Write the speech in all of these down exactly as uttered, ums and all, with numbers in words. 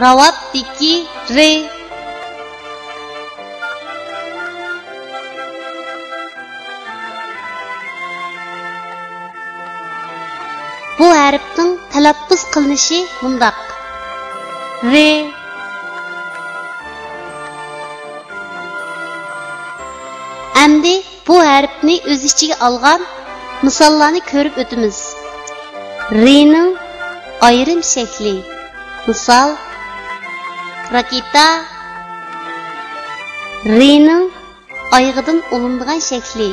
راۋابتىكى رى. بۇ ھەرپنىڭ تەلەپپۇز قىلىنىشى مۇنداق: رى. ئەمدى بۇ ھەرپنى ئۆز ئىچىگە ئالغان مىساللارنى كۆرۈپ ئۆتىمىز. رىنىڭ ئايرىم شەكلى. مىسال، راكېتا. رىنىڭ ئايىغىدىن ئۇلىنىدىغان شەكلى.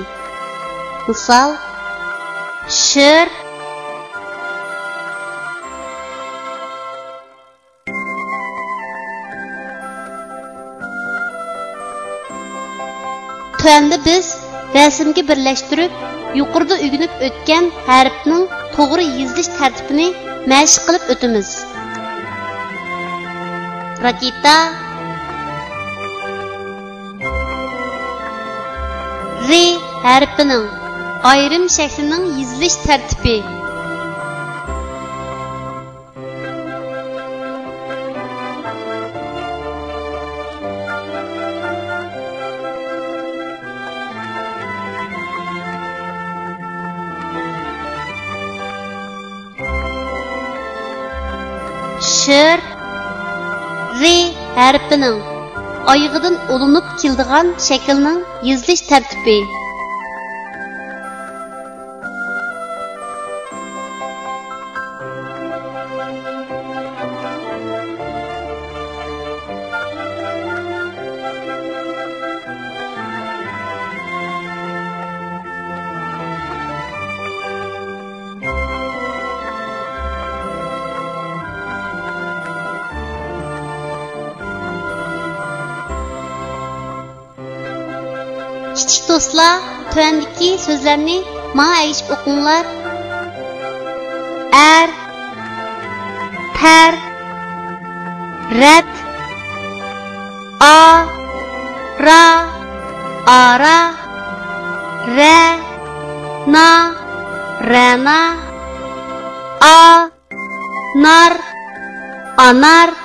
مىسال، شىر. تۆۋەندە بىز رەسىمگە بىرلەشتۈرۈپ، يۇقىرىدا ئۆگىنىپ ئۆتكەن ھەرپنىڭ توغرا يېزىلىش تەرتىپىنى مەشىق قىلىپ ئۆتىمىز. راكېتا. رى ھەرپىنىڭ ئايرىم شەكلىنىڭ يېزىلىش تەرتىپى. شىر، رى ھەرپىنىڭ ئايىغىدىن ئۇلىنىپ كېلىدىغان شەكىلنىڭ يېزىلىش تەرتىپى. كىچىك دوستلار، تۆۋەندىكى سۆزلەرنى ماڭا ئەگىشىپ ئوقۇڭلار. ئەر، تەر، رەت، ئا، را، ئارا، رە، نا، رەنا، ئا، نار، ئانار،